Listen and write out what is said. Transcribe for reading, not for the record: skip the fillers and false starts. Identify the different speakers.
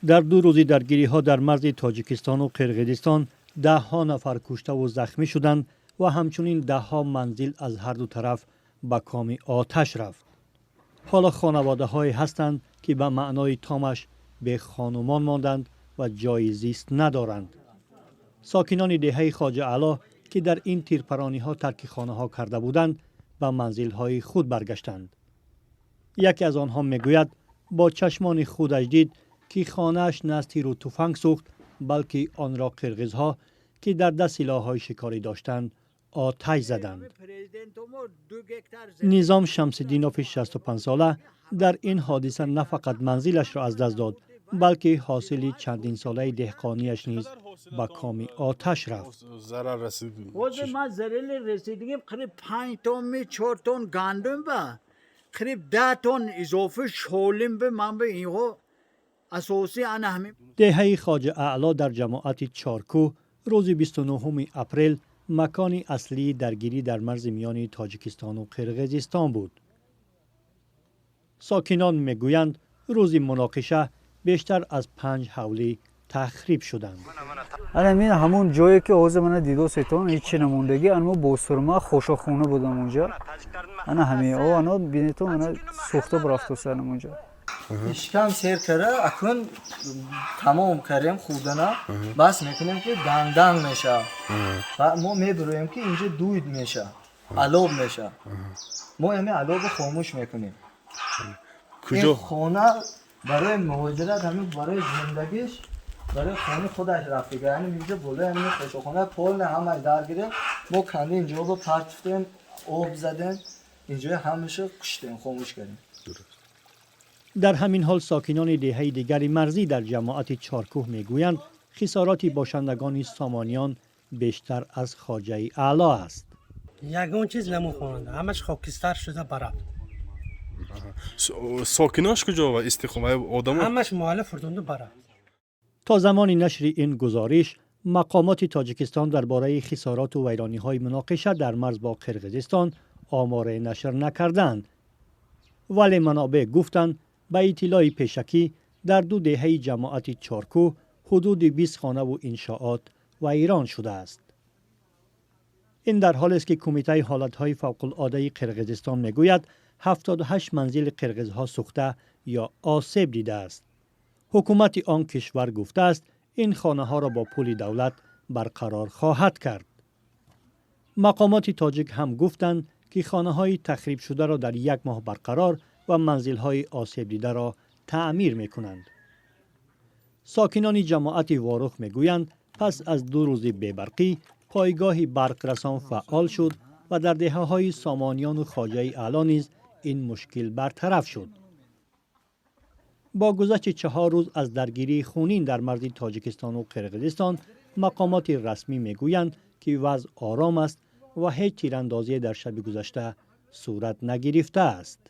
Speaker 1: Дар 2 рӯзи даргириҳо дар марзи Тоҷикистону Қирғизистон даҳҳо нафар куштаву захмӣ шуданд ва ҳамчунин даҳҳо манзил аз ҳар ду тараф ба коми оташ рафт. Ҳоло хонаводаҳое ҳастанд, ки ба маънои томаш бехонумон монданд ва ҷойи зист надоранд. Сокинони деҳаи Хоҷа Аъло, ки дар ин тирпарониҳо тарки хонаҳо карда буданд, ба манзилҳои худ баргаштанд. Яке аз онҳо мегӯяд, бо чашмони худаш дид, ки хонааш на аз тиру туфанг сӯхт, балки онро қирғизҳо, ки дар даст силоҳҳои шикорӣ доштанд, оташ заданд. Низом Шамсиддинови 65сола дар ин ҳодиса на фақат манзилашро аз даст дод, балки ҳосили чандинсолаи деҳқонияш низ ба коми оташ рафт.
Speaker 2: Зарар расид?
Speaker 3: Ҳозир ман зарали расидагим қариб 5 тонн ми 4 тонн гандум ба қариб 10 тонн изофа шолим ба ман ба инҳо асосӣ ана ҳамин.
Speaker 1: Деҳаи Хоҷа Аъло дар ҷамоати Чоркӯҳ рӯзи 29 апрел макони аслии даргирӣ дар марзи миёни Тоҷикистону Қирғизистон буд. Сокинон мегӯянд, рӯзи муноқиша бештар аз панҷ ҳавлӣ тахриб шуданд.
Speaker 4: Ана мин ҳамон ҷое, ки ҳозир мана дидосетон, ҳечи намондагӣ. Ана мо босурма хошохона будам онҷа. Ана ҳами о ано бинетон, ана сӯхта бурафтоса онҷа.
Speaker 5: Ишкам сер кара, акун тамом карем хӯрдана, бас мекунем, ки дангданг меша ва мо мебироем, ки инҷо дуд меша, алов меша. Мо ҳами аловро хомӯш мекунем.
Speaker 2: Куҷо?
Speaker 5: Ин хона барои муҳоҷират, ҳамин барои зиндагиш, барои хони худаш рафтига. Яъне инҷо болои ҳамин хошохона полный ҳамаш дар гирифт. Мо канди инҷо бо партифтем, об задем, инҷои ҳамаша куштем, хомӯш кардем.
Speaker 1: Дар ҳамин ҳол сокинони деҳаи дигари марзӣ дар ҷамоати Чоркӯҳ мегӯянд, хисороти бошандагони Сомониён бештар аз Хоҷаи Аъло аст.
Speaker 6: Ягон чиз намохонанд, ҳамаш хокистар шуда барафт.
Speaker 2: Сокинош куҷо ва истиқом одамо?
Speaker 6: Ҳамаш муаллиф фурдунду барафт.
Speaker 1: То замони нашри ин гузориш мақомоти Тоҷикистон дар бораи хисороту вайрониҳои муноқиша дар марз бо Қирғизистон оморе нашр накарданд, вале манобеъ гуфтанд, ба иттилои пешакӣ дар ду деҳаи ҷамоати Чоркӯҳ ҳудуди 20 хонаву иншоот вайрон шудааст. Ин дар ҳолест, ки Кумитаи ҳолатҳои фавқулодаи Қирғизистон мегӯяд, 78 манзили қирғизҳо сӯхта ё осеб дидааст. Ҳукумати он кишвар гуфтааст, ин хонаҳоро бо пули давлат барқарор хоҳад кард. Мақомоти тоҷик ҳам гуфтанд, ки хонаҳои тахрибшударо дар як моҳ барқарор ва манзилҳои осебдидаро таъмир мекунанд. Сокинони ҷамоати Ворух мегӯянд, пас аз 2 рӯзи бебарқӣ пойгоҳи барқрасон фаъол шуд ва дар деҳаҳои Сомониёну Хоҷаи Аъло низ ин мушкил бартараф шуд. Бо гузашти 4 рӯз аз даргирии хунин дар марзи Тоҷикистону Қирғизистон мақомоти расмӣ мегӯянд, ки вазъ ором аст ва ҳеҷ тирандозие дар шаби гузашта сурат нагирифтааст.